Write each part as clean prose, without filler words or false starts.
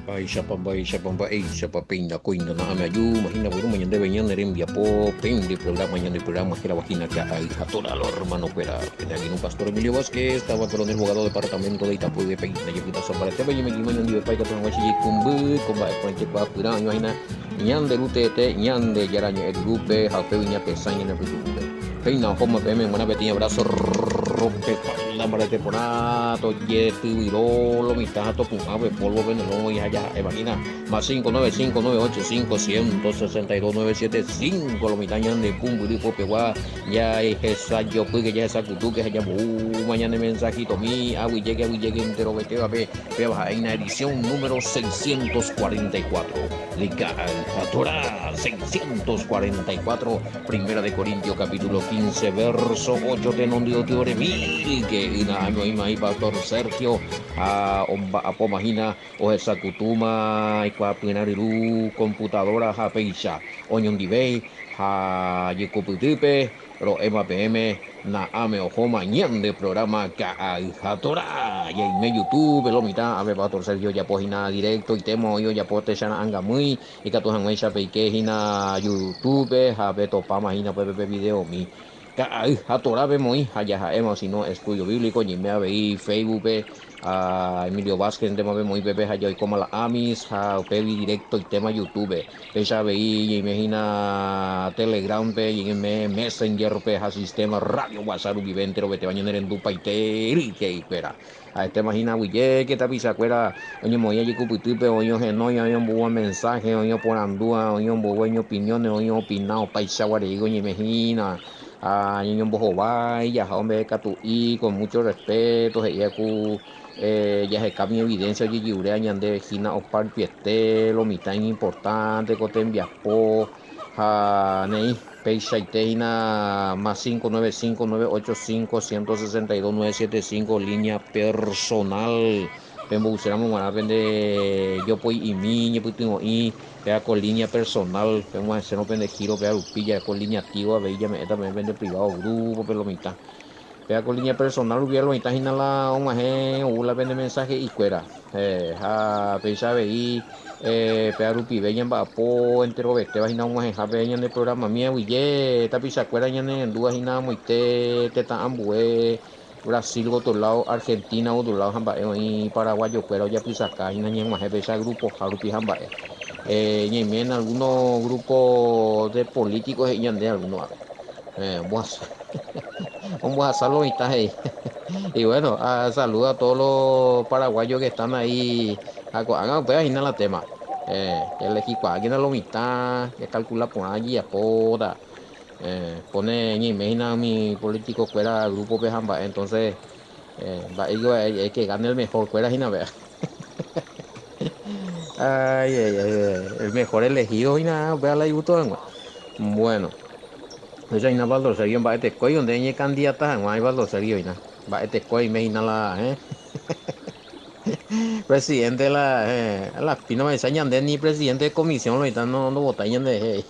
Mba'éichapa, mba'éichapa, mba'éichapa péina kóina na'ãme aju, mahína guerúma ñandéve ñane rembiapo, pende programa, ñande programa hérava hína Ka'ay ha Tora lo hermano-kuéra. Pene angirũ Pastor Emilio Vázquez, táva Coronel Bogado, departamento de Itapúi de péina jepytaso mbaretépe ñeme'ẽma ñondivepa ikatu hag̃uáicha jeikũmby ko mba'e porãite kuaapyrã oĩva hína Ñande Ru teete, Ñandejára ñe'ẽ ryrúpe ha upégui ñapesã ñane pytu'úpe. Péina ohóma peẽme g̃uarã peteĩ abrazo ropepála mbarete porã, tojetyvyro lo mitã ha topu'ã pe polvo pene lómo ha jaha'éva hína, más 595 985 162 975 lo mitã ñande pumbyry popegua jahesajopýke jahesakutúke ha jamboúma ñane mensajitomi aguyjéke aguyjéke enterovetévape péva ha'éina edición número 644 de Ka'ay ha Torá 644 Primera de Corintios capítulo 15 verso 8 tenonde otyo remíke yna oĩma pastor Sergio ha omba'apóma hína ohesakutúma ikuaapyrã ryru computadora ha péicha oñondivéi ha jekopytýpe Ro'éma peẽme na'ãme ohóma ñande programa Ka'ay ha Torá. Jaime YouTube lo mitã ave Pastor Sergio ojapo hína directo itéma oĩ ojapo techara'ãngamýi ikatu hag̃uáicha peike hína YouTube-pe ha petopáma hína upépe pe videomi. Ka'ay ha Torá pemoĩ ha jaha'éma sino estudio bíblico ñaime avei Facebook-pe ha Emilio Vázquez ndéma pemoĩ pépe ha jaikóma la Amis ha upégui directo itéma YouTube-pe. Péicha avei ñaime hína Telegram-pe, ñaime Messenger-pe ha sistema radio WhatsApp rupive enterovetéva ñanerendupaite ryke'ykuéra. Ha'etéma hína aguyjéke tapichakuéra oñemoĩ ajekupytýpe, oĩ ohenóiva, oĩ omboúva mensaje, oĩ oporandúva, oĩ omboúva iñopiniones, oĩ opina opaichagua reígo ñaime hína ha ñañombohovái jaha ombehekatu'i con mucho respeto he'íva ku Jaheka umi evidencia ojejeruréva ñande hína opartiete lo mitã iñimportánte ko tembiapo ha neĩ peichaite hína más 595 985 162 975 línea personal pemboyséramo g̃uarã pende jopoi'imi ñepytyvõ'i péva ko línea personal peg̃uahẽsérõ pende giro péva rupi jareko línea activo avei jame'ẽta peẽ pende privado grupo-pe lo mitã. Péva ko línea personal rupi aloĩta hína la og̃uahẽ ou la pene mensaje'ikuéra. Ha péicha avei péva rupive ñamba'apo enterovetéva hína og̃uahẽhápe ñane programami aguyje tapichakuéra ñanerendúva hína amoite tetã ambue Brasil gotyo lado, Argentina gotyo lado ha mba'e oĩ paraguayokuéra ojapysaka hína ñag̃uahẽ péicha grupoha rupi ha mba'e. Ñaime en alguno grupo de políticos he'i ñande alguno ápe. Ombohasa lo mitã he'i. Y bueno, saludo a todos los paraguayos que están ahí. Ha ko'ág̃a upéva hína la tema. Elegikuaákena lo mitã, ecalcula porã jejapóta. Pone ñaime hína umi político-kuéra grupo-pe ha mba'e, entonces mba'éiko hay que gane el mejor kuéra hína péva. Ay, ay, ay, el mejor elegido hína upéva la igusto hag̃ua. Bueno. Péicha hína Baldo Sergio mba'etekói onde eñekandidata hag̃ua Baldo Sergio hína. Mba'etekói oime hína la eh. Presidente la eh, la pino me ñande ni presidente de comisión lo no no votái ñanderehe.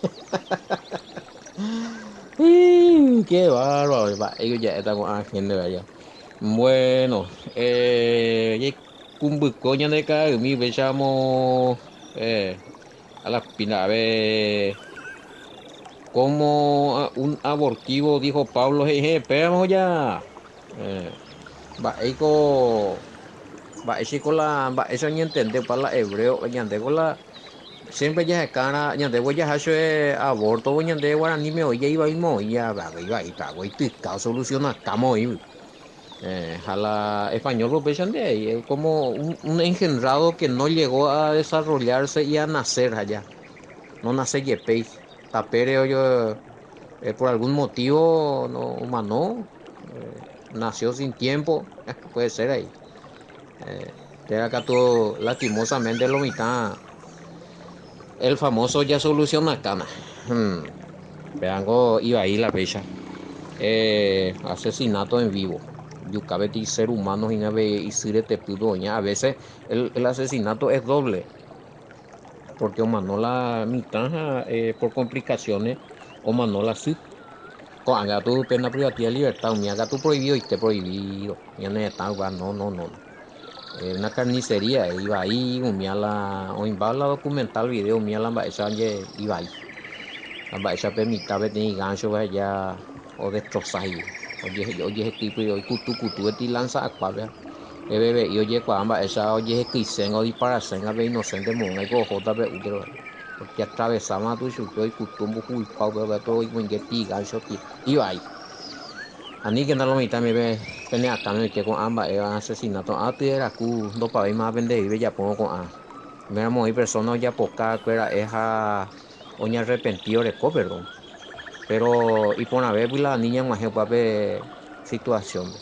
Qué bárbaro, mba'éiko ja'éta ko'ã gente vaya. Bueno, eh, jaikumbyko ñande ka'aymi upéicharamo eh, A la pina, a ver, como un abortivo, dijo Pablo, he'i, pévamo ja, eh, mba'éiko, mba'éichiko la, mba'éicha oñentende opa la hebreo, ñandéko la, siempre jahekárã, ñande voi jaha chue aborto voi ñande guaraníme oĩ jaivaíma oĩ, ja, ivaíta, oityka, osolucionakáma oĩgui. Ha la español upéicha nde como un engendrado que no llegó a desarrollarse y a nacer allá. No nace jepéi. Tapére oyo, por algún motivo no omano, nació sin tiempo, puede ser ahí. Péva katu lastimosamente lo mitã el famoso ya solucionakána. Pévango ivai la péicha. Asesinato en vivo. Juka peteĩ ser humano hína pe isy retepýpe oña. A veces el asesinato es doble. Porque omano la mitã ha por complicaciones omano la sy. Ko'ág̃a katu pena privativa de libertad umíva katu prohibidoite prohibido. Ñane retã upéva no no no. Una carnicería ivai umía la oĩmba la documental video umía la mba'éicha ivai. Ha mba'éicha pe mitã peteĩ gancho oheja odestroza ojehekýi oikutu kutu peteĩ lanza akuápe. Eveve'i ojekuaa mba'éicha ojehekyisénga odiparasénga pe inocente moõngaiko ohóta pe útero. Ojeatravesáma katu chupe oikutu ombohuipa upépe omoinge gancho ivai. Aníkena lo mitãme pene akãme oike ko'ã mba'éva asesinato aty raku ndopavéima pendevi pejapórõ ko'ã. Oiméramo oĩ persona ojapoka kuéra'e ha oñearrepenti oreko perdón. Pero iporãvégui la niña og̃uahẽ upévape situación-pe.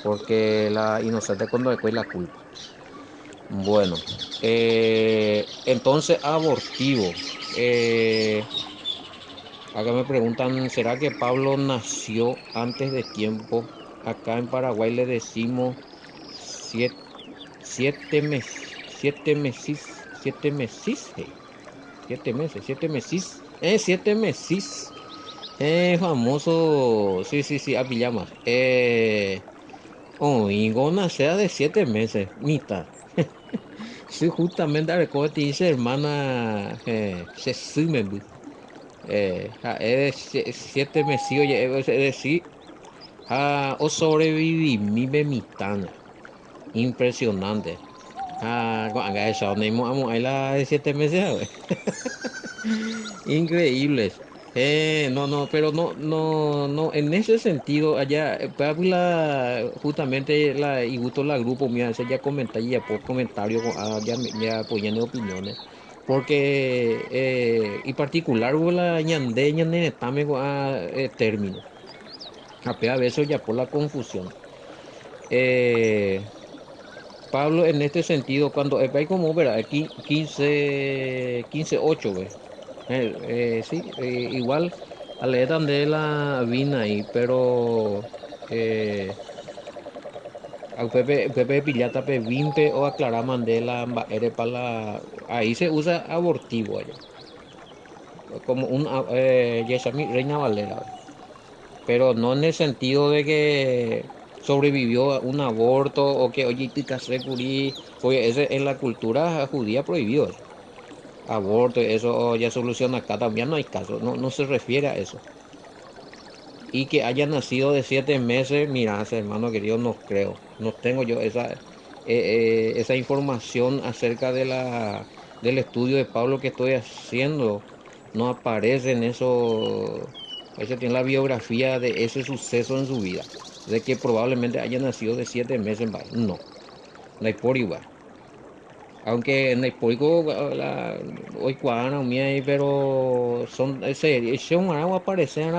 Porque la inocente ko ndorekói la culpa. Bueno, entonces abortivo. Acá me preguntan, ¿será que Pablo nació antes de tiempo? Acá en Paraguay le decimos siete meses, siete meses, siete meses, 7 meses, 7 meses, 7 meses, famoso, sí, sí, sí, apillama, oigo nacea de 7 meses, mitad. Sí, justamente areco te dice hermana, se sume, de 7 meses, oye, es decir, o sobreviví mi mitad. Impresionante. Ah, eso, amo la de 7 meses, Increíbles. No, no, pero no, no, no, en ese sentido, allá, la, justamente la, y gusto la grupo mía, ese ya comentar ya por comentario, ya, ya apoyando opiniones, porque, y particular, la ñande, ñande, tame, término. A veces ya por la confusión. Pablo, en este sentido, cuando hay como, verá, 15, 15, 8, ve. Sí, igual a leer de la vina ahí, pero a Pepe, Pepe Pillata, pe vimpe o aclarar Mandela, ere pa la, ahí se usa abortivo allá. Como un, Reina Valera, pero no en el sentido de que sobrevivió a un aborto o que oye te casé curí, oye, ese en la cultura judía prohibido eso. Aborto, eso ya soluciona acá también no hay caso, no, no se refiere a eso. Y que haya nacido de 7 meses, mira, hermano querido, no creo, no tengo yo esa información acerca de la, del estudio de Pablo que estoy haciendo, no aparece en eso, ese tiene la biografía de ese suceso en su vida, de que probablemente haya nacido de 7 meses, no, no hay por igual. Aunque en el público la hoy cuadra pero son ese aparecen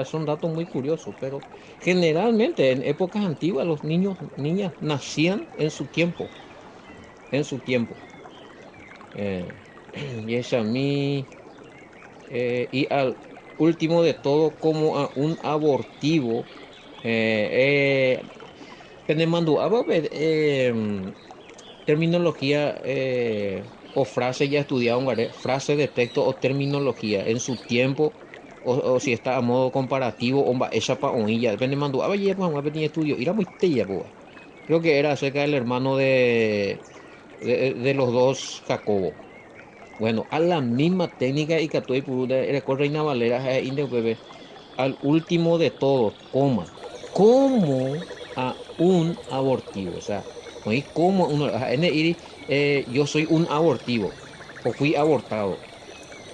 son datos muy curiosos, pero generalmente en épocas antiguas los niños, niñas nacían en su tiempo, en su tiempo. Y es a mí, y al último de todo como a un abortivo, terminología o frase ya estudiado, frase de texto o terminología en su tiempo, o si está a modo comparativo, o esa pa oilla, depende mando, ah, ya pues un estudio, era muy tella, pues. Creo que era acerca del hermano de los dos Jacobo. Bueno, a la misma técnica y que era con Reina Valera Indio Bebé, al último de todo, coma, como a un abortivo, o sea, como uno, yo soy un abortivo o fui abortado.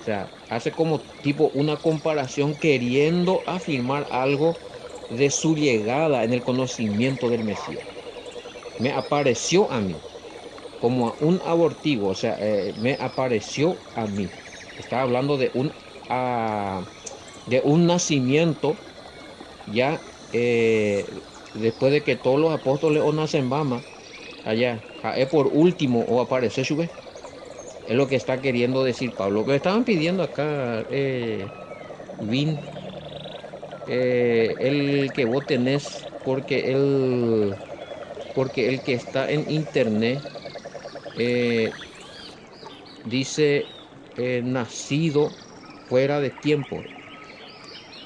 O sea, hace como tipo una comparación queriendo afirmar algo de su llegada en el conocimiento del Mesías. Me apareció a mí como a un abortivo, o sea, me apareció a mí. Estaba hablando de un nacimiento ya después de que todos los apóstoles o nacen Bama, allá, es por último o aparece su vez. Es lo que está queriendo decir Pablo. Me estaban pidiendo acá, Vin, el que vos tenés, porque el que está en internet dice nacido fuera de tiempo.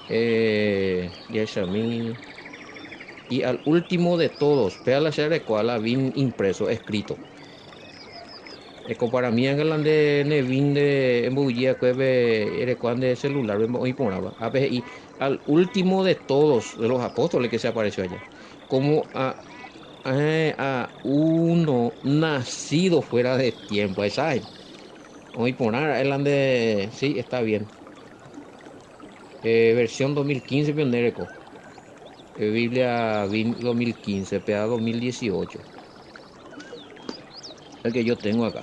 Y a mí. Y al último de todos, péa la che arekóva la vin impreso, escrito. Ekomparami la nde ne vin nde emboy'yi va'ekue pe erekóva nde celular-pe oĩ porãva. Ápe he'i, al último de todos de los apóstoles que se apareció allá, como a, a uno nacido fuera de tiempo. Esa oĩ porã ra'e la nde, sí, está bien. Versión 2015 pe nde reko. Biblia 2015, PA 2018. El que yo tengo acá.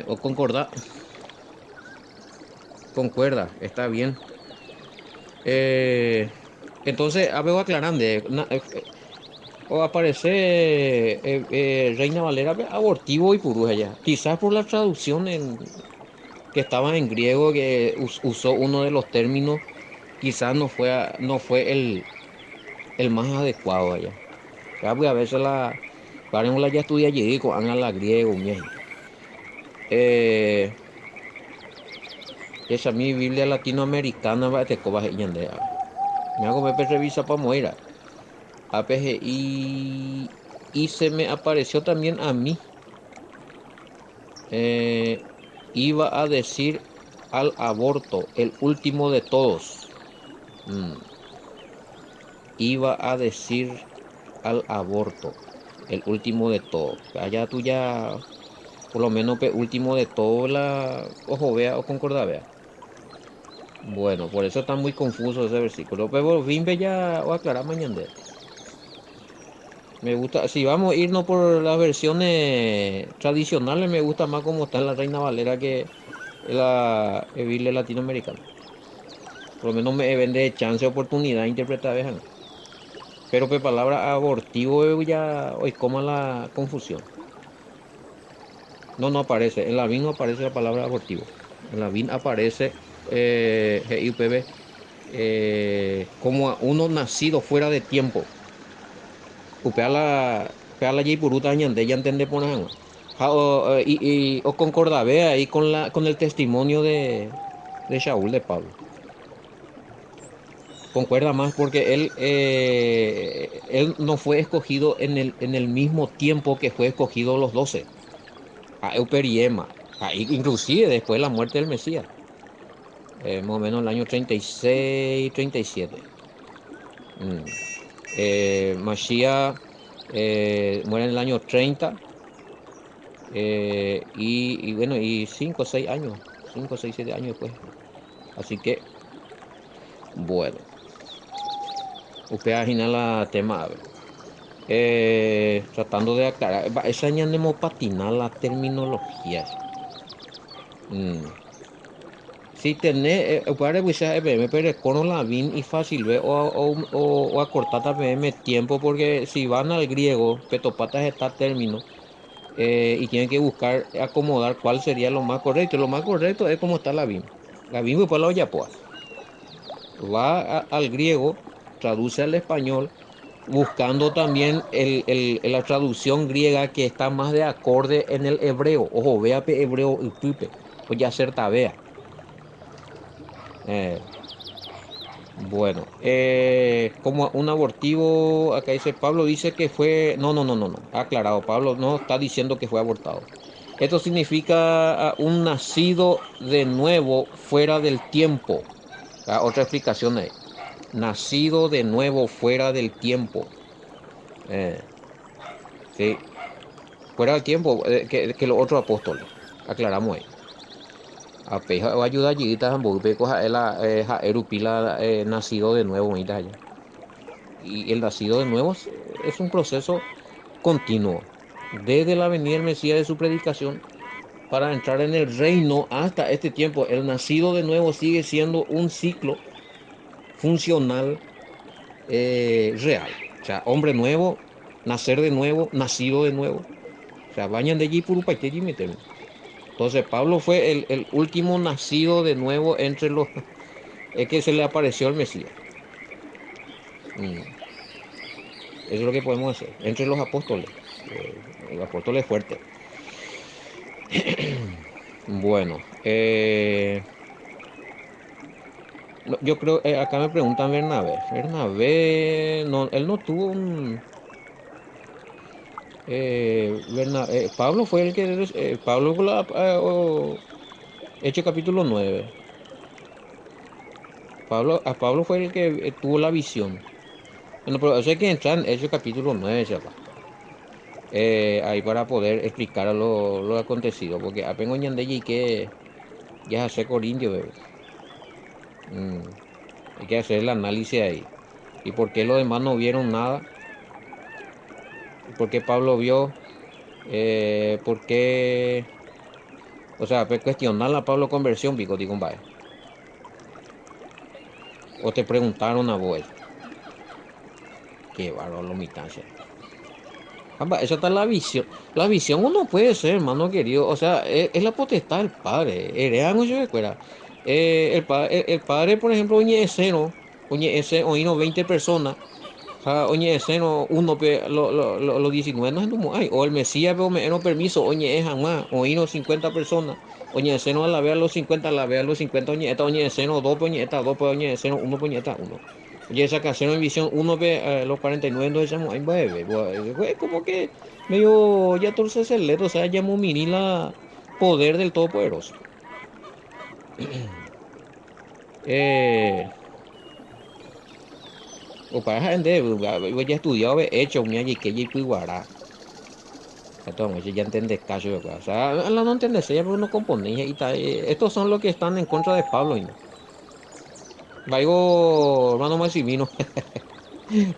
O concorda. Concuerda, está bien. Entonces, a ver, aclarando, o aparece Reina Valera abortivo y puru allá. Quizás por la traducción que estaba en griego, que usó uno de los términos, quizás no fue el más adecuado allá. Ya, pues a veces la la ya estudia allí, con la griego, esa mi Biblia latinoamericana va te coba ñande. Me hago me revisa pa moira. APG y se me apareció también a mí. Iba a decir al aborto, el último de todos. Iba a decir al aborto, el último de todos. Allá tú ya, por lo menos, último de todo la ojo vea o concorda vea. Bueno, por eso está muy confuso ese versículo. Pero vimbe ya o aclarar mañana. Me gusta, si vamos a irnos por las versiones tradicionales, me gusta más como está en la Reina Valera que la Biblia latinoamericana. Por lo menos me vende chance, oportunidad de interpretar, vean. Pero pe palabra abortivo ya hoy coma la confusión. No, no aparece. En la BIN no aparece la palabra abortivo. En la BIN aparece GIPB como a uno nacido fuera de tiempo. Upea la jeipuruta ñande ya entende por nada. Y o concordave ahí con el testimonio de Shaul, de Pablo. Concuerda más porque él no fue escogido en el mismo tiempo que fue escogido los 12. A Euperiema, inclusive después de la muerte del Mesías. Más o menos en el año 36, 37. Mashiach muere en el año 30. Y bueno, y 5 o 6 años, 5, 6, 7 años después. Así que, bueno. Usted la tema, a ver. Tratando de aclarar, esa patina la terminología. Si tenés, eh, pero con la vin y fácil ve o acortar también tiempo, porque si van al griego, petopatas está término, y tienen que buscar acomodar cuál sería lo más correcto. Lo más correcto es como está la vin. La vin fue la olla. Va al griego, traduce al español, buscando también la traducción griega que está más de acorde en el hebreo. Ojo, vea pe hebreo y pipe, o ya ser tabea. Bueno, como un abortivo, acá dice Pablo, dice que fue, no, no, no, no, no, aclarado, Pablo no está diciendo que fue abortado. Esto significa un nacido de nuevo fuera del tiempo. Ah, otra explicación ahí. Nacido de nuevo fuera del tiempo. Sí, fuera del tiempo que los otros apóstoles. Aclaramos ahí. Apeja o ayuda allí, erupila nacido de nuevo, allá. Y el nacido de nuevo es un proceso continuo. Desde la venida del Mesías de su predicación para entrar en el reino hasta este tiempo. El nacido de nuevo sigue siendo un ciclo funcional real. O sea, hombre nuevo, nacer de nuevo, nacido de nuevo. O sea, vayan de allí por y meten. Entonces Pablo fue el último nacido de nuevo entre los... Es que se le apareció el Mesías. Eso es lo que podemos hacer. Entre los apóstoles. El apóstol es fuerte. Bueno. Yo creo, acá me preguntan Bernabé. Bernabé, no, él no tuvo un... Pablo fue el que... Pablo con la, o, Hechos capítulo 9. Pablo, a Pablo fue el que tuvo la visión. Bueno, pero eso hay que entrar en Hechos capítulo 9, chapa. Ahí para poder explicar lo acontecido. Porque apenas ñande y que ya hace Corintio, bebé. Hay que hacer el análisis ahí. ¿Y por qué los demás no vieron nada? ¿Por qué Pablo vio? ¿Por qué? O sea, pues cuestionar a Pablo conversión, pico, digo, vaya. O te preguntaron a vos. Qué bárbaro lo mitancia. Amba, esa está la visión. La visión uno puede ser, hermano querido. O sea, es la potestad del padre. Heredan o yo recuerda. El padre, por ejemplo, oñe eseno, oñe ese, oíno 20 personas. Ja, oñe eseno, uno, pe, lo, lo, lo, los 19 no es como hay. O el Mesías, pero me no permiso, oñe es jamás, oíno 50 personas. Oñe eseno a la vez a los 50, a la vez a los 50, oñe esta, oñe eseno, 2, oñe esta, 2, oñe eseno, 1, oñe esta, 1. Oye, esa canción en visión, 1, pe, los 49, entonces decíamos, ay, bebé, bebé, bebé, como que medio ya torce el leto, o sea, llamó mini la poder del Todopoderoso. O para gente, yo ya estudiado, he hecho, mi allí que ya guará. Entonces, ya entendés caso, ¿verdad? O sea, la no entendés, ella no compone, y está, estos son los que están en contra de Pablo, y no. Vaigo, hermano Maximino.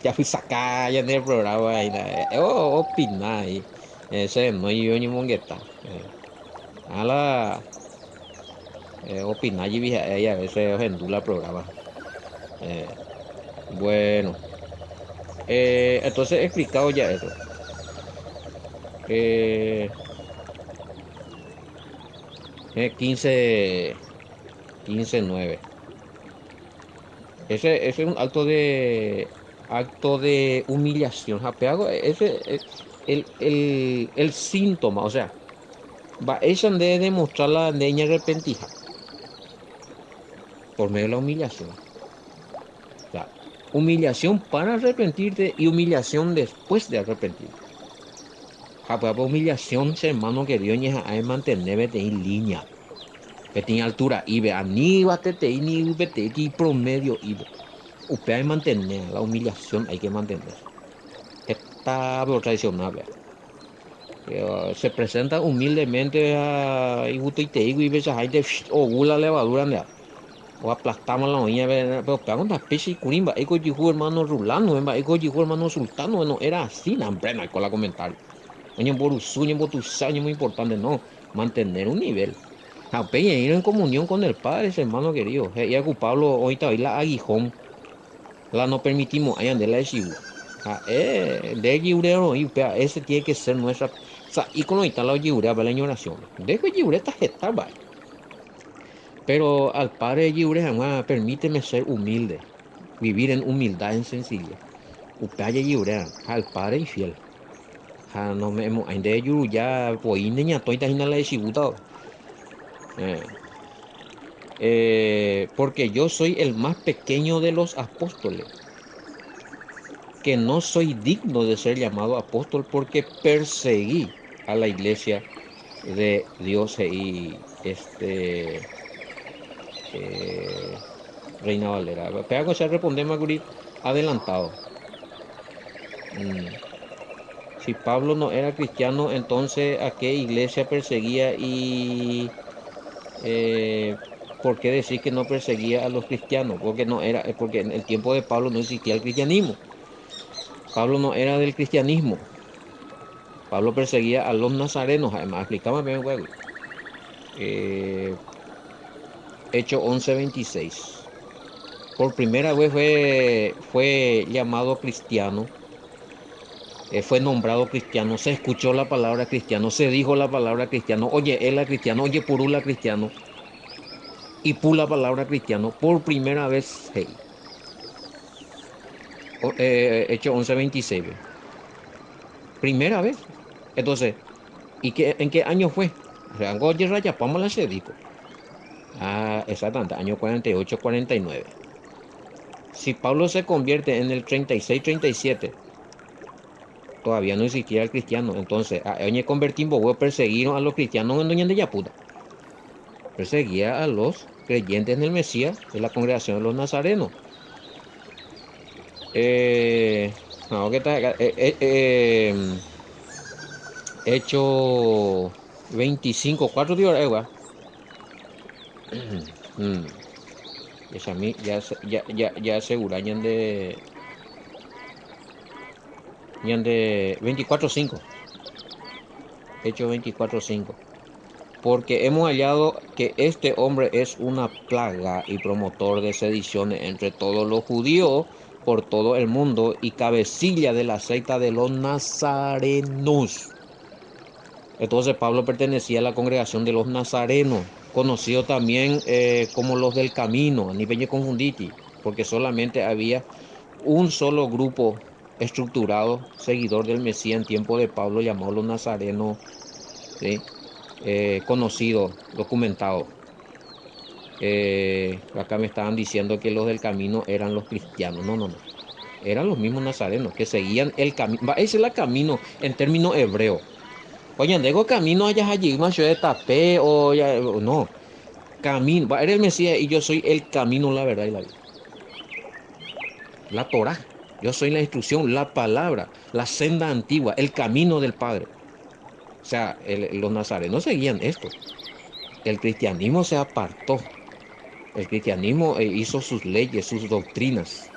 Ya fui sacada ya en el programa ahí, na, oh, opiná ahí. Ese no yo ni mongueta. A la opiná y vieja, ella a veces gendula el programa. Bueno. Entonces he explicado ya eso. 15, 9. Ese es un acto de humillación. Japeago, ese es el síntoma, o sea, va, ella debe demostrar la niña arrepentida por medio de la humillación. O sea, humillación para arrepentirte y humillación después de arrepentirte. Japeago, humillación, hermano querido, ñeja, hay mantener en línea. Que tiene altura y ve, aníbate, te ni vete, ti promedio y ve. Usted hay que mantener la humillación, hay que mantener. Está tradicional, vea. Que se presenta humildemente a y te digo y ves a gente, shh, o gula levadura, vea. O aplastamos la uña, ve, pero pega una especie de curimba, eco yijú hermano Rulano, vea, eco yijú hermano Sultano, bueno, era así, no, hombre, no hay con la comentario. Oye, borusú, oye, botusá, oye, muy importante, no, mantener un nivel. Apeña ir en comunión con el Padre, ese hermano querido. Y a Pablo, hoy está la aguijón. La no permitimos, ahí ande la de Shibu. De Giureo, y pea, ese tiene que ser nuestra. O sea, y con lo la Giurea, para la oración. Dejo Giurea esta gesta, va. Pero al Padre Giurea, jamás, permíteme ser humilde. Vivir en humildad, en sencillez. Upea Giurea, al Padre infiel. Ja, no me hemos, de Giurea, ya, pues, niña, estoy tajina la de Shibu, todo. Porque yo soy el más pequeño de los apóstoles, que no soy digno de ser llamado apóstol porque perseguí a la iglesia de Dios y Reina Valera. Pega con responder, Macuri, adelantado. Si Pablo no era cristiano, entonces ¿a qué iglesia perseguía y por qué decir que no perseguía a los cristianos? Porque no era, porque en el tiempo de Pablo no existía el cristianismo. Pablo no era del cristianismo. Pablo perseguía a los nazarenos. Además, explicaba bien, güey. Hechos 11:26. Por primera vez fue llamado cristiano. Fue nombrado cristiano, se escuchó la palabra cristiano, se dijo la palabra cristiano, oye, él era cristiano, oye, purula cristiano, y pu la palabra cristiano por primera vez, hey. O Hechos 11:26, ve. Primera vez. Entonces, ¿y qué, en qué año fue? O sea, oye, raya, vamos a la sedico. Ah, exactamente, año 48, 49. Si Pablo se convierte en el 36, 37, todavía no existía el cristiano. Entonces, oñeconvertí mbogue perseguiron a los cristianos en Doña Puta. Perseguía a los creyentes en el Mesías de la congregación de los nazarenos. No, ¿qué tal? Hecho 25, 4 digo, güey. Esa a mí ya se, ya, ya, ya aseguran de, de 24:5. Hecho 24:5. Porque hemos hallado que este hombre es una plaga y promotor de sediciones entre todos los judíos por todo el mundo y cabecilla de la secta de los nazarenos. Entonces Pablo pertenecía a la congregación de los nazarenos, conocido también como los del camino, ni peñe confunditi, porque solamente había un solo grupo estructurado, seguidor del Mesías en tiempo de Pablo, llamado los nazarenos, ¿sí? Conocido, documentado. Acá me estaban diciendo que los del camino eran los cristianos. No, no, no. Eran los mismos nazarenos que seguían el camino. Ese es el camino en términos hebreos. Oye, andego camino allá allí, más yo de tapé o ya, no. Camino, va, eres el Mesías y yo soy el camino, la verdad y la vida. La Torá. Yo soy la instrucción, la palabra, la senda antigua, el camino del Padre. Los nazarenos seguían esto. El cristianismo se apartó. El cristianismo hizo sus leyes, sus doctrinas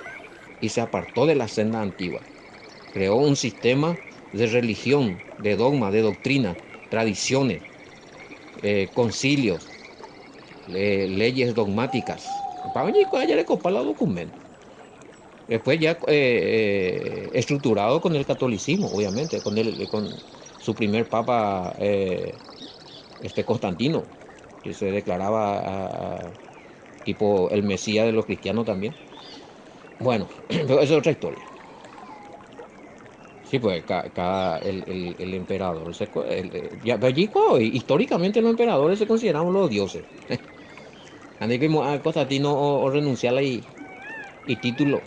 y se apartó de la senda antigua. Creó un sistema de religión, de dogma, de doctrina, tradiciones, concilios, leyes dogmáticas. Para venir con ella le copa los documentos. Después ya estructurado con el catolicismo, obviamente, con su primer papa Constantino, que se declaraba tipo el Mesías de los cristianos también. Bueno, pero eso es otra historia. Sí, pues cada, el, el, el emperador se co-, el, el, ya, pero allí, co-, históricamente los emperadores se consideraban los dioses. Ande que a Constantino o renunciar y título.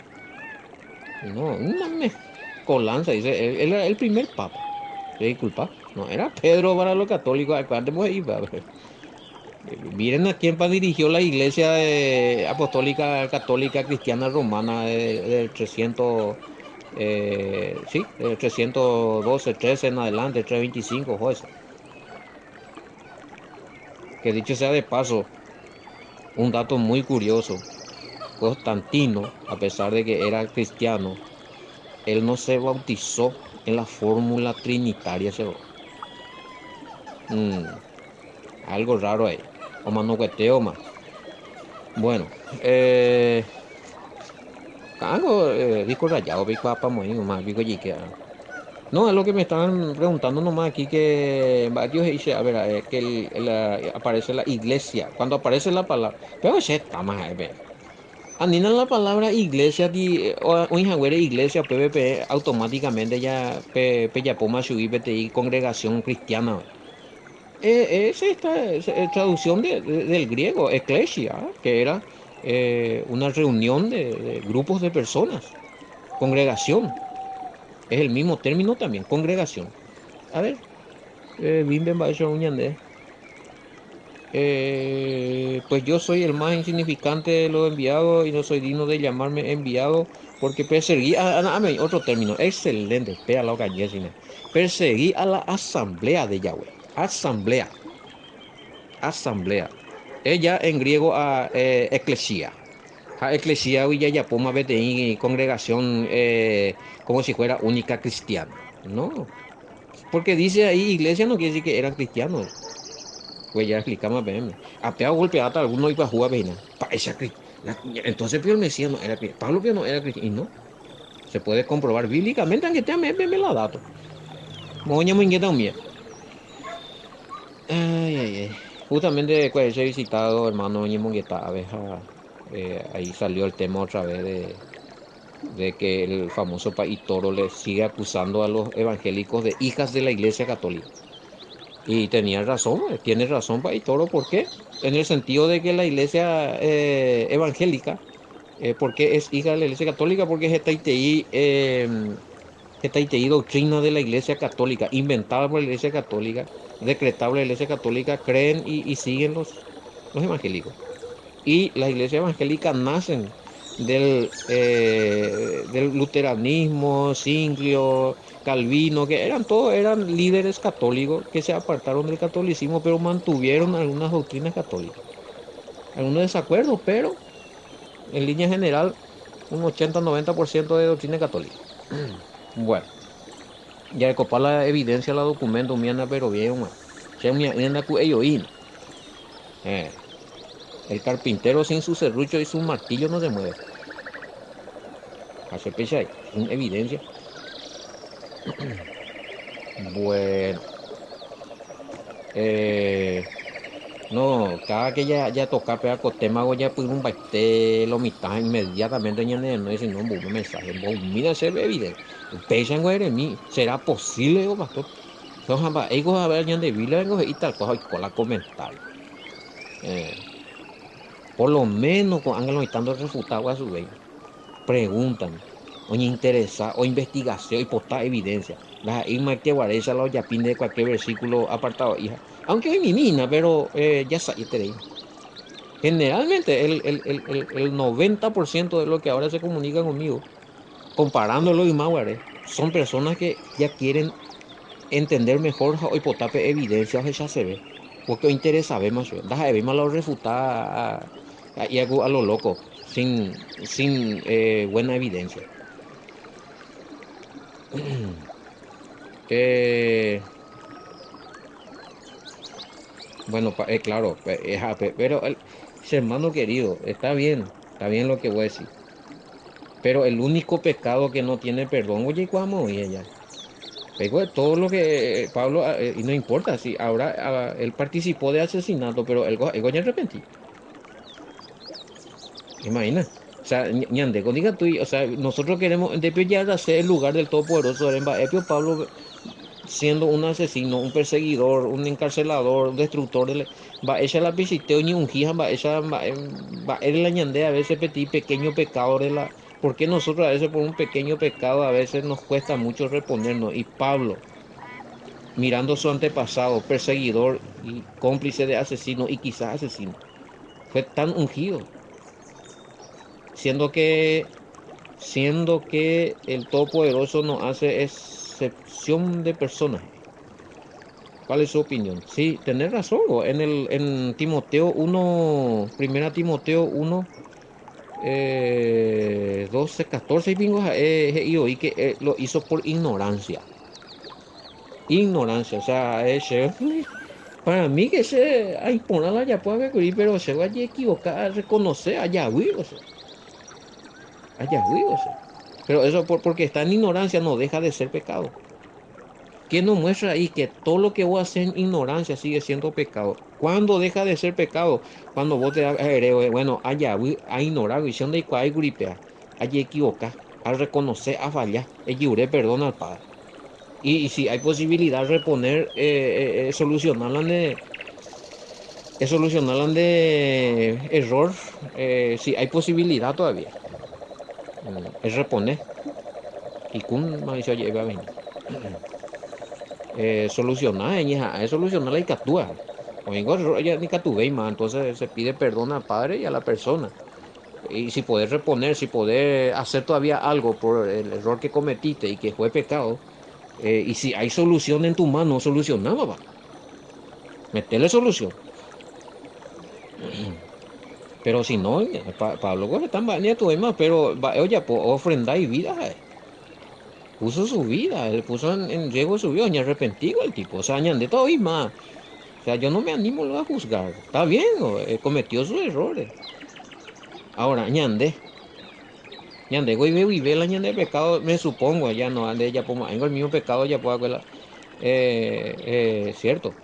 No, una mezcolanza, dice, él era el primer papa. Disculpa, no era Pedro para los católicos, acuérdate, pues, iba. Miren a quién dirigió la iglesia apostólica católica cristiana romana del 300 sí, del 312, 13 en adelante, 325, joder. Que dicho sea de paso, un dato muy curioso, Constantino, a pesar de que era cristiano, él no se bautizó en la fórmula trinitaria, se va. Algo raro ahí. O más no cueteo más. Bueno, algo disco rayado, pico apa, moí, nomás, pico yique, ah. No, es lo que me estaban preguntando nomás aquí que varios dice, a ver que el, el, la, aparece la iglesia, cuando aparece la palabra, pero ese está más, a ver. Anina la palabra iglesia, di o, o injagüere iglesia, PVP, automáticamente ya pe, pe ya poma subí, P T I, congregación cristiana. Es esta, es traducción del griego, eclesia, que era una reunión de grupos de personas, congregación. Es el mismo término también, congregación. A ver, bimbe, ba, eso, uñande. Pues yo soy el más insignificante de los enviados y no soy digno de llamarme enviado porque perseguí a, a, a, a, otro término, excelente, espera la calle, sino, perseguí a la asamblea de Yahweh. Asamblea. Asamblea. Ella en griego a eclesia. A eclesia ya ya poma bete congregación como si fuera única cristiana. No. Porque dice ahí iglesia no quiere decir que eran cristianos. Pues ya explicamos a PM. A pea golpeada alguno iba a jugar pena. Pa, esa cri-, la, entonces Pío el Mesías no era cristiano. Pablo Pío no era cristiano. Y no. Se puede comprobar bíblicamente, aunque te me, me, me la dato. Moña muy inquieta mía. Ay, ay, ay. Justamente cuando he visitado, hermano Ñemongueta, abeja, ahí salió el tema otra vez de que el famoso Paí Toro le sigue acusando a los evangélicos de hijas de la Iglesia Católica. Y tenía razón, tiene razón Paí Toro, ¿por qué? En el sentido de que la Iglesia evangélica Eh, ¿por qué es hija de la Iglesia Católica? Porque hetaitei, eh, hetaitei doctrina de la Iglesia Católica, inventada por la Iglesia Católica, decretada por la Iglesia Católica, creen y siguen los evangélicos. Y las iglesias evangélicas nacen del luteranismo, Zwinglio, Calvino, que eran todos eran líderes católicos que se apartaron del catolicismo, pero mantuvieron algunas doctrinas católicas. Algunos desacuerdos, pero en línea general, un 80-90% de doctrina católica. Bueno, ya copa la evidencia, la documento, miana, pero bien, bueno. Eh, el carpintero sin su serrucho y su martillo no se mueve. Hace pecha sin evidencia. Bueno. Eh, no, cada que ya toca pega con tema ya un baite lo mitad inmediatamente no dice no un mensaje, mira se ve evidente. Pecha en mí, ¿será posible, oh, pastor? A ver de Biblia vengo y tal cosa y con la comentario. Por lo menos con ángel estando refutado a su vez. Preguntan, o interesa, o investigación y posta evidencia. La isma que guareza la yapín de cualquier versículo apartado, hija. Aunque hoy mi mina, pero ya sabes, te digo. Generalmente el 90% de lo que ahora se comunica conmigo, comparándolo y más, son personas que ya quieren entender mejor hoy potape evidencia, o ya se ve. Porque interesa ver más, da ver más lo refutar a lo loco, sin buena evidencia. Bueno, claro, pero el, hermano querido, está bien lo que voy a decir. Pero el único pecado que no tiene perdón, oye, ¿cómo? Y ella. Pero todo lo que Pablo, y no importa si ahora él participó de asesinato, pero él ya arrepentí. Imagina. O sea, ñande, con diga tú, o sea, nosotros queremos, de ya hacer el lugar del Todopoderoso, Epio Pablo siendo un asesino, un perseguidor, un encarcelador, un destructor, de va ella la pisiteo ni ungija, va ella, va, va él la ñande a veces petit pequeño pecado de la, porque nosotros a veces por un pequeño pecado a veces nos cuesta mucho reponernos? Y Pablo, mirando su antepasado, perseguidor y cómplice de asesino y quizás asesino, fue tan ungido, siendo que el Todopoderoso no hace excepción de personas. ¿Cuál es su opinión? Sí, tenés razón. En Timoteo 1, primera Timoteo 1, 12, 14 y pingo, y oí que lo hizo por ignorancia. Ignorancia, o sea, ese, para mí que se, ay, ponerla ya puede haber, pero se va a equivocar, a reconocer, allá, o sea. Allá, o sea. Pero eso porque está en ignorancia no deja de ser pecado. ¿Qué nos muestra ahí? Que todo lo que vos haces en ignorancia sigue siendo pecado. ¿Cuándo deja de ser pecado? Cuando vos te hebreo, bueno, allá, a ignorar, visión de igual, gripea, a equivocar, a reconocer, a fallar, el perdón al Padre. Y si hay posibilidad de reponer, solucionarla de, solucionarla de error, si hay posibilidad todavía. Es reponer. Y con Mauricio lleva a venir. Solucionar, es solucionar la icatúa. O ya ni más, entonces se pide perdón al padre y a la persona. Y si podés reponer, si podés hacer todavía algo por el error que cometiste y que fue pecado, y si hay solución en tu mano, solucioná, papá. Metele solución. Pero si no, Pablo pues, está en tu más, pero oye, pues, ofrenda y vida. Puso su vida, él puso en riesgo su vida, ni arrepentido el tipo, o sea, de todo y más. O sea, yo no me animo a juzgar. Está bien, cometió sus errores. Ahora, ñande. Ñande, güey, ve y ve la ñande pecado, me supongo, ya no ande, ya pongo, tengo el mismo pecado, ya puedo acuerdo. Cierto.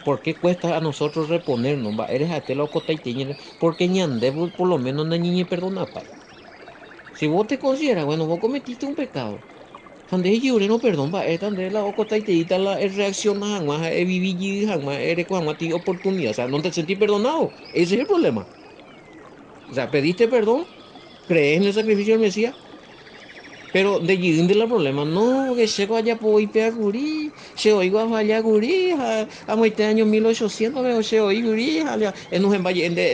¿Por qué cuesta a nosotros reponernos? Va, eres a te lo porque ñande por lo menos na niña perdona, pa. Si vos te consideras, bueno, vos cometiste un pecado. Ande no perdón, va, esta de la ocotaiteita la reacciona jamás, viví jamás, eres con ti oportunidad, o sea, no te sentí perdonado. Ese es el problema. O sea, pediste perdón, crees en el sacrificio del Mesías, pero nde jeýnte la problema, no, que chéko ajapo oipea kuri, che oigo afalla kuri, ha amoite año 1800 pe che oĩ kuri, ha enuhẽmba je'e nde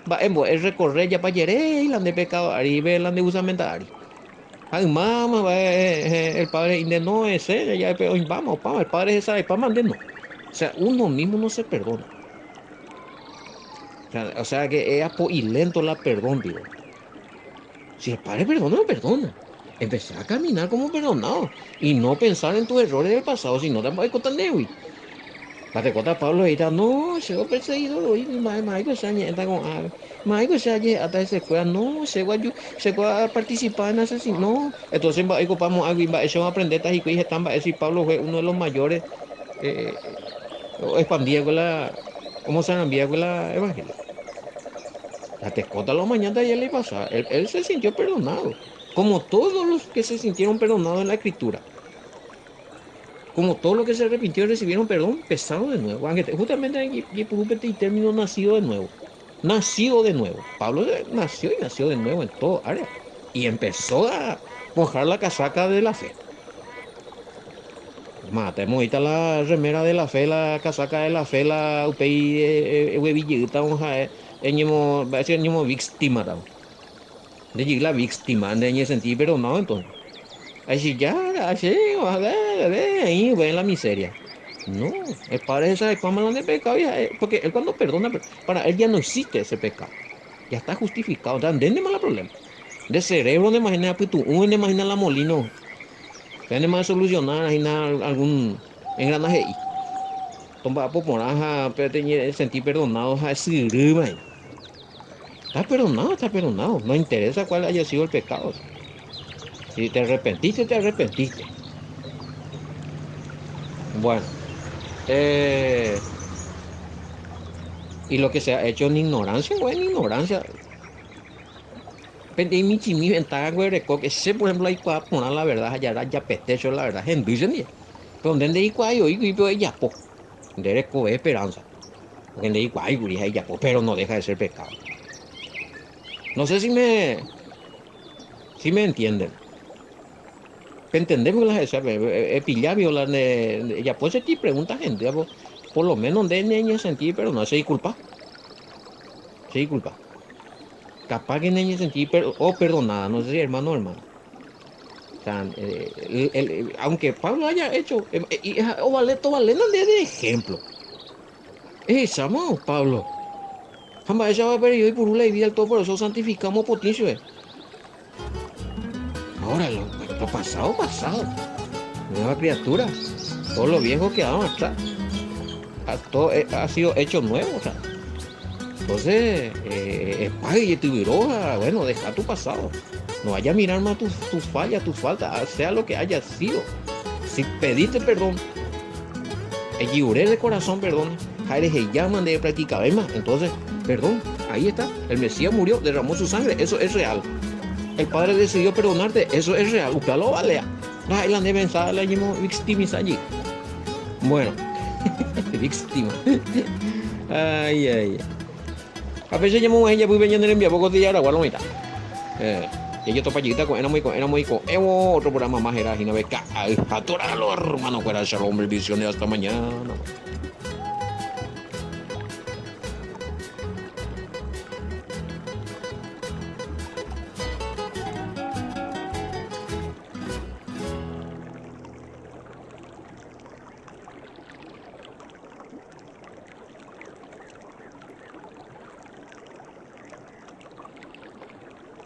mba'e mbo'e recorre japa jeréi la nde pecado ári, pe la nde usamenta ári. Ha ymáma mba'e el padre he'i nde no ese ja pe oĩmbáma opáma, el padre hesaraipáma nde no. O sea, uno mismo no se perdona. O sea que es apo'i lento la perdón, digo. Si el Padre perdona, no perdona. Empezá a caminar como perdonado y no pensar en tus errores del pasado, sino tampoco aikóta ndégui. Patekóta Pablo he'íta, No, che operseguidor oĩgui, mba'e ma'éiko che añe'ẽta ko'ã, ma'éiko che ajehe'áta hesekuéra, no, che guaju, che ko aparticipa en asesinato, no. Entonces mba'e oikopa mo'ãgui, mba'e che oaprendéta hikuái heta mba'e si Pablo fue uno de los mayores eh, oexpandíakue la, omosarambíakue la evangelio. La tekóta lo mañana ya le pasaba. Él, él se sintió perdonado. Como todos los que se sintieron perdonados en la escritura. Como todos los que se arrepintieron y recibieron perdón, pesado de nuevo. Justamente el término nacido de nuevo. Nacido de nuevo. Pablo nació y nació de nuevo en todo área. Y empezó a mojar la casaca de la fe. Mate, la remera de la fe, la casaca de la fe, la upéi eguevijeýta ha'e eñemo, mba'éicha eñemo víctima tamo. Nde jey la víctima, nde eñesenti perdonado entonces. Aichejara, che, ahí en la miseria. No, el Padre sabe cuándo la de pecado, porque él cuando perdona, para él ya no existe ese pecado. Ya está justificado, o sea, nde mala problema. Nde cerebro ne imagina pytu'ũ, ne imagina la molino. Pe ne solucionar hína algún engranaje'i. Tomba'apo porã ha pe sentí perdonado ha esyrýma hína. Está perdonado, está perdonado. No interesa cuál haya sido el pecado. Si te arrepentiste, te arrepentiste. Bueno. Eh, y lo que se ha hecho en ignorancia, bueno, en ignorancia. Peteĩ michĩmi ventaja guereko que che, por ejemplo, aikuaa porã la verdad ha jara japete cho la verdad hendy che ndive. Pero nde ndeikuaái oĩ kuri pe ojejapo. Nde rekove esperanza. Porque ndeikuaái kuri ha ijapo, pero no deja de ser pecado. No sé si me si me entienden. Pentendémi la hecha, epilla viola nde ejapo che ti pregunta hendy, por lo menos nde neñesentí pero no se disculpa. Se disculpa. Capaz que neñesentí per, o perdonada, no sé si hermano o hermana. O sea, el, el, aunque Pablo haya hecho, y, o vale, to vale de, de ejemplo. Ehechámo, Pablo. Ha mba'éichapa pe oipuru la ivida el Todopoderoso santificamos potĩ chupe. Ahora, lo, lo pasado, pasado. Nueva criatura. Todo lo viejo quedaba atrás. Todo ha sido hecho nuevo. O sea. Entonces, eh, y tu bueno, deja tu pasado. No vaya a mirar más tus, tus fallas, tus faltas, sea lo que haya sido. Si pediste perdón, el de corazón perdón, llaman de práctica entonces, perdón, ahí está. El Mesías murió, derramó su sangre, eso es real. El Padre decidió perdonarte, eso es real. Usted lo vale. La la la victimiza allí. Bueno, víctima. Ay, ay. A veces llamo a ella, voy vendiendo el envío, poco de ya, lo mitad. Eh, y yo topallita con era muy con era muy con Evo, otro programa más era, y no ve, hermano, fuera shalom, bendiciones, hasta mañana.